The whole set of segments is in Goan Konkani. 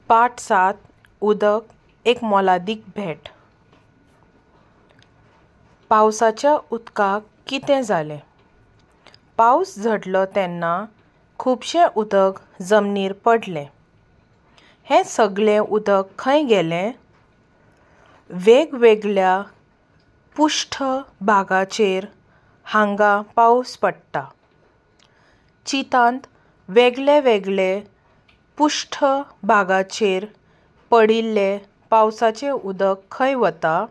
पाठ 7 उदक एक मोलादीक भेट. पावसाच्या उदकाक कितें जालें? पावस झडलो तेन्ना खुबशें उदक जमनीर पडलें. हें सगळें उदक खंय गेलें? वेगवेगळ्या पृश्ठ भागाचेर हांगा पावस पडटा. चिंतात वेगळे वेगळे पृश्ठ भागाचेर पडिल्लें पावसाचें उदक खंय वता?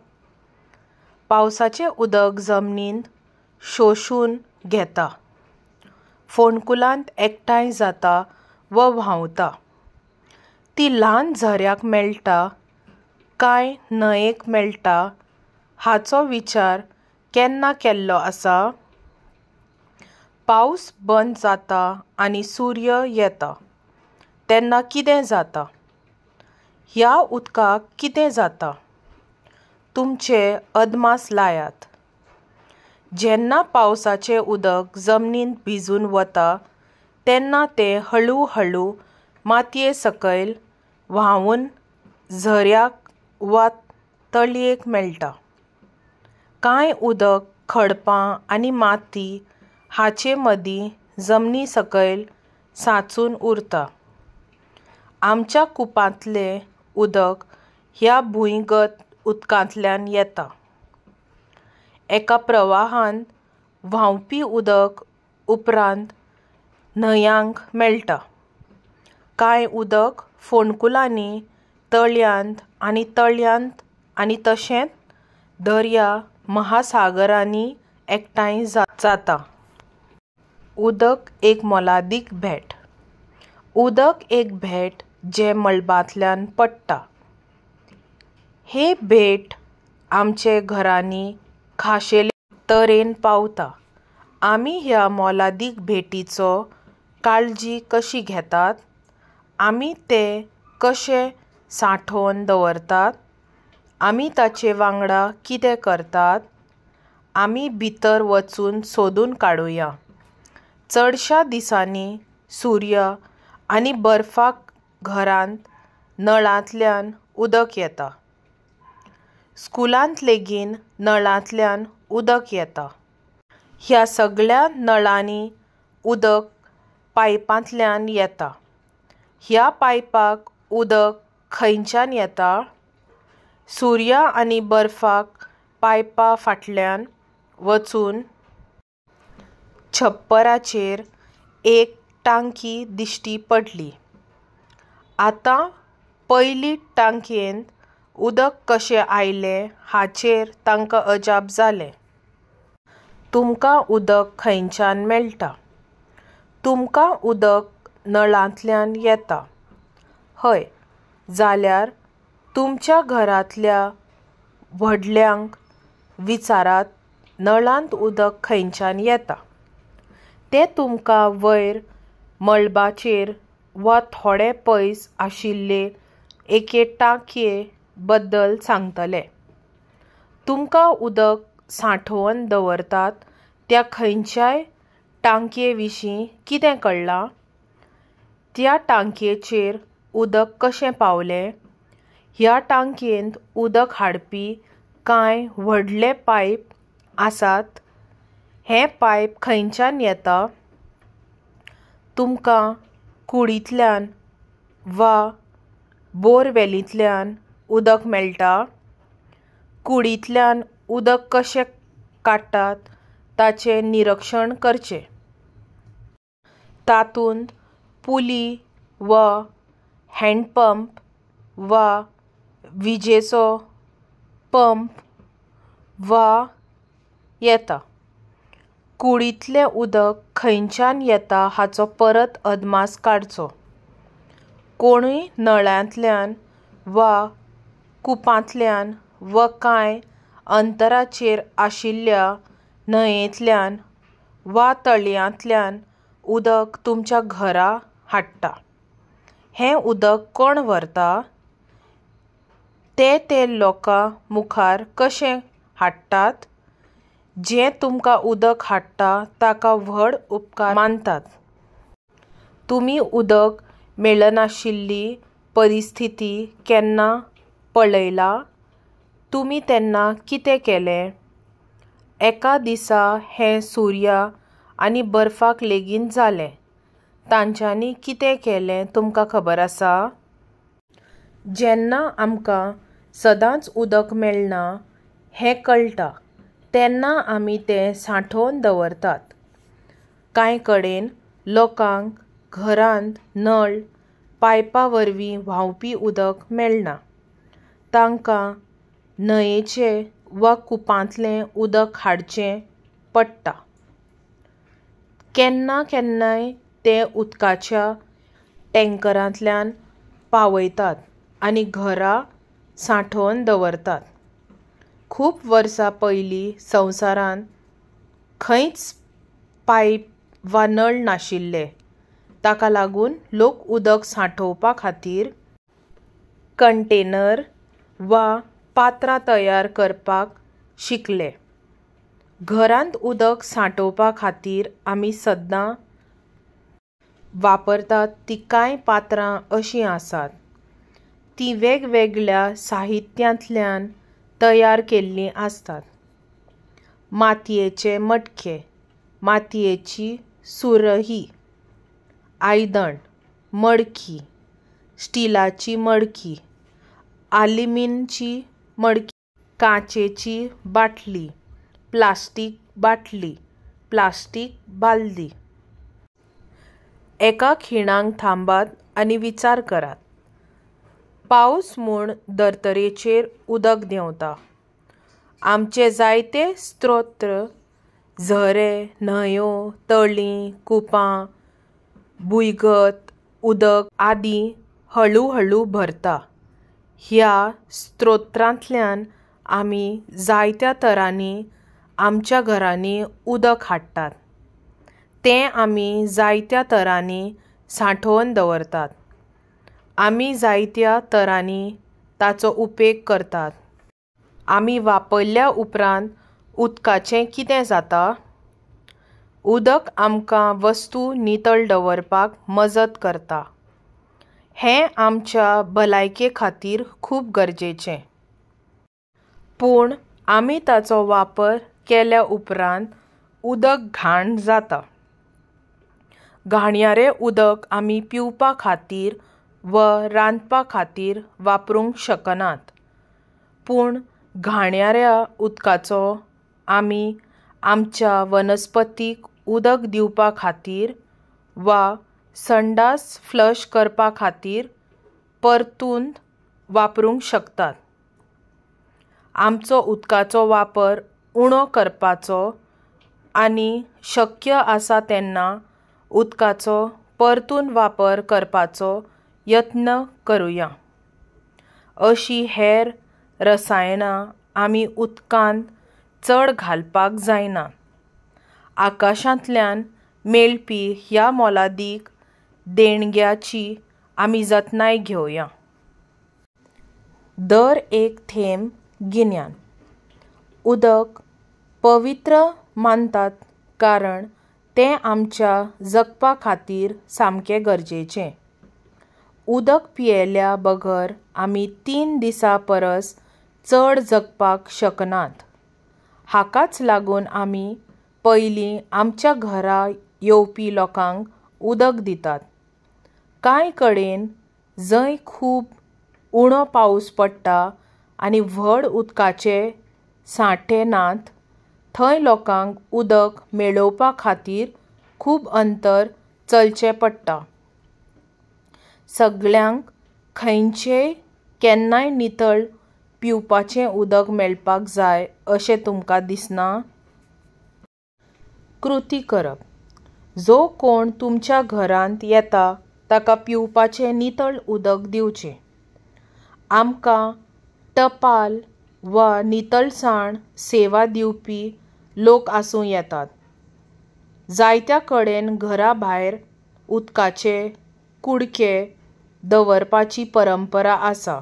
पावसाचें उदक जमनींत शोशून घेता, फोंडकुलांत एकठांय जाता वा व्हांवता. ती ल्हान झऱ्याक मेळटा काय न्हंयेक मेळटा हाचो विचार केन्ना केल्लो आसा? पावस बंद जाता आनी सूर्य येता तेन्ना कितें जाता? ह्या उदकाक कितें जाता? तुमचे अदमास लायात. जेन्ना पावसाचें उदक जमनींत भिजून वता तेन्ना तें हळू हळू मातये सकयल व्हांवन झऱ्याक वा तळयेक मेळटा. कांय उदक खडपां आनी माती हाचे मदीं जमनी सकयल सांचून उरता. आमच्या कुपांतलें उदक ह्या भुंयगत उदकांतल्यान येता. एका प्रवाहांत व्हांवपी उदक उपरांत न्हंयांक मेळटा. कांय उदक फोंडकुलांनी, तळयांत आनी तळयांत आनी तशेंच दर्या महासागरांनी एकठांय जाता. उदक एक मोलादीक भेट. उदक एक भेट जें मळबांतल्यान पडटा. हे भेट आमचे घरांनी खाशेले तरेन पावता. आमी ह्या मोलादीक भेटीचो काळजी कशी घेतात? आमी तें कशें सांठोवन दवरतात? आमी ताचे वांगडा कितें करतात? आमी भितर वचून सोदून काडुया. चडश्या दिसांनी सूर्य आनी बर्फाक घरांत नळांतल्यान उदक येता. स्कुलांत लेगीत नळांतल्यान उदक येता. ह्या सगळ्या नळांनी उदक पायपांतल्यान येता. ह्या पायपाक उदक खंयच्यान येता? सूर्य आनी बर्फाक पायपा फाटल्यान वचून छप्पराचेर एक टांकी दिश्टी पडली. आतां पयलीं टांकयेंत उदक कशें आयलें हाचेर तांकां अजाप जालें. तुमकां उदक खंयच्यान मेळटा? तुमकां उदक नळांतल्यान येता? हय जाल्यार तुमच्या घरांतल्या व्हडल्यांक विचारात नळांत उदक खंयच्यान येता? ते तुमकां वयर मळबाचेर वा थोडे पयस आशिल्ले एके टांकये बद्दल सांगतले. तुमकां उदक सांठोवन दवरतात त्या खंयच्याय टांकये विशीं कितें कळ्ळां? त्या टांकयेचेर उदक कशें पावलें? ह्या टांकयेंत उदक हाडपी कांय व्हडले पायप आसात? हें पायप खंयच्यान येता? तुमकां कुडींतल्यान वा बोरवेलींतल्यान उदक मेळटा? कुडींतल्यान उदक कशें काडटात ताचें निरीक्षण करचें. तातूंत पुली वा हँडपंप वा विजेचो पंप वा येता. कुडींतलें उदक खंयच्यान येता हाचो परत अदमास काडचो. कोणूय नळांतल्यान वा कुपांतल्यान वा कांय अंतराचेर आशिल्ल्या न्हंयेंतल्यान वा तळयांतल्यान उदक तुमच्या घरा हाडटा. हें उदक कोण व्हरता? ते तें लोकां मुखार कशें हाडटात? जें तुमकां उदक हाडटा ताका व्हड उपकार मानतात. तुमी उदक मेळनाशिल्लीं परिस्थिती केन्ना पळयला? तुमी तेन्ना कितें केलें? एका दिसा हें सुर्या आनी बर्फाक लेगीत जालें. तांच्यांनी कितें केलें तुमकां खबर आसा? जेन्ना आमकां सदांच उदक मेळना हें कळटा तेन्ना आमी तें सांठोवन दवरतात. कांय कडेन लोकांक घरांत नळ, पायपा वरवीं व्हांवपी उदक मेळना. तांकां न्हंयेचें वा कुपांतलें उदक हाडचें पडटा. केन्ना केन्नाय ते उदकाच्या टँकरांतल्यान पावयतात आनी घरा सांठोवन दवरतात. खूब वर्सां पयलीं संवसारांत खंयच पायप वा नळ नाशिल्ले. ताका लागून लोक उदक सांठोवपा खातीर कंटेनर वा पात्रां तयार करपाक शिकले. घरांत उदक सांठोवपा खातीर आमी सद्दां वापरतात तीं कांय पात्रां अशीं आसात. तीं वेगवेगळ्या साहित्यांतल्यान तयार केल्लीं आसतात. मातयेचे मटके, मातयेची सुरही, आयदन, मडकी, स्टिलाची मडकी, आलिमीनची मडकी, काचेची बाटली, प्लास्टीक बाटली, प्लास्टीक बालदी. एका खिणाक थांबात आनी विचार करात. पावस म्हूण धर्तरेचेर उदक देंवता. आमचे जायते स्रोत झरे, न्हंयो, तळीं, कुपां, भुंयगत उदक आदी हळुहळू भरता. ह्या स्रोतांतल्यान आमी जायत्या तरांनी आमच्या घरांनी उदक हाडटात. तें आमी जायत्या तरांनी सांठोवन दवरतात. आमी जायत्या तरांनी ताचो उपेग करतात. आमी वापरल्या उपरांत उदकाचें कितें जाता? उदक आमकां वस्तू नितळ दवरपाक मजत करता. हें आमच्या भलायके खातीर खूब गरजेचें. पूण आमी ताचो वापर केल्या उपरांत उदक घाण जाता. घाणयारें उदक आमी पिवपा खातीर वा रांदपा खातीर वापरूंक शकनात. पूण घाणयाऱ्या उदकाचो आमी आमच्या वनस्पतीक उदक दिवपा खातीर वा संडास फ्लश करपा खातीर परतून वापरूंक शकतात. आमचो उदकाचो वापर उणो करपाचो आनी शक्य आसा तेन्ना उदकाचो परतून वापर करपाचो यत्न करुया. अशीं हेर रसायनां आमी उदकांत चड घालपाक जायना. आकाशांतल्यान मेळपी ह्या मोलादीक देणग्याची आमी जतनाय घेवया. दर एक थेंब गिन्यान. उदक पवित्र मानतात कारण तें आमच्या जगपा खातीर सामकें गरजेचें. उदक पियेल्या बगर आमी 3 दिसां परस चड जगपाक शकनात. हाकाच लागून आमी पयलीं आमच्या घरा येवपी लोकांक उदक दितात. कांय कडेन जंय खूब उणो पावस पडटा आनी व्हड उदकाचे सांठे नात, थंय लोकांक उदक मेळोवपा खातीर खूब अंतर चलचें पडटा. सगळ्यांक खंयचेय केन्नाय नितळ पिवपाचें उदक मेळपाक जाय अशें तुमकां दिसना? कृती करप. जो कोण तुमच्या घरांत येता ताका पिवपाचें नितळ उदक दिवचें. आमकां टपाल वा नितळसाण सेवा दिवपी लोक आसूं येतात. जायत्या कडेन घरा भायर उदकाचे कुडके दवरपाची परंपरा आसा,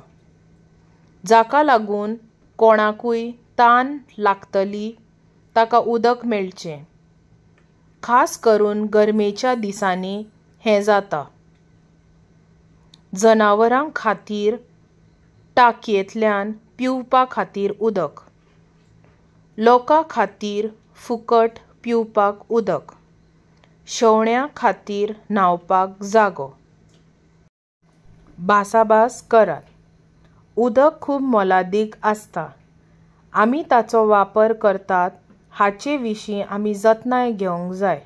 जाका लागून कोणाकूय तान लागतली ताका उदक मेळचें. खास करून गरमेच्या दिसांनी हें जाता. जनावरां खातीर टाकयेंतल्यान पिवपा खातीर उदक, लोकां खातीर फुकट पिवपाक उदक, शेवण्यां खातीर न्हांवपाक जागो. भासाभास करात. उदक खूब मोलादीक आसता. आमी ताचो वापर करतात हाचे विशीं आमी जतनाय घेवंक जाय.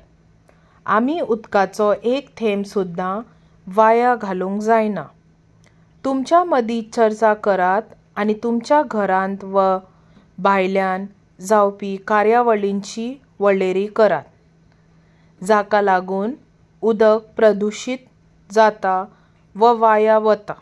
आमी उदकाचो एक थेंब सुद्दां वाया घालूंक जायना. तुमच्या मदीं चर्चा करात आनी तुमच्या घरांत वा भायल्यान जावपी कार्यावळींची वळेरी करात, जाका लागून उदक प्रदुशीत जाता वा वाया वता.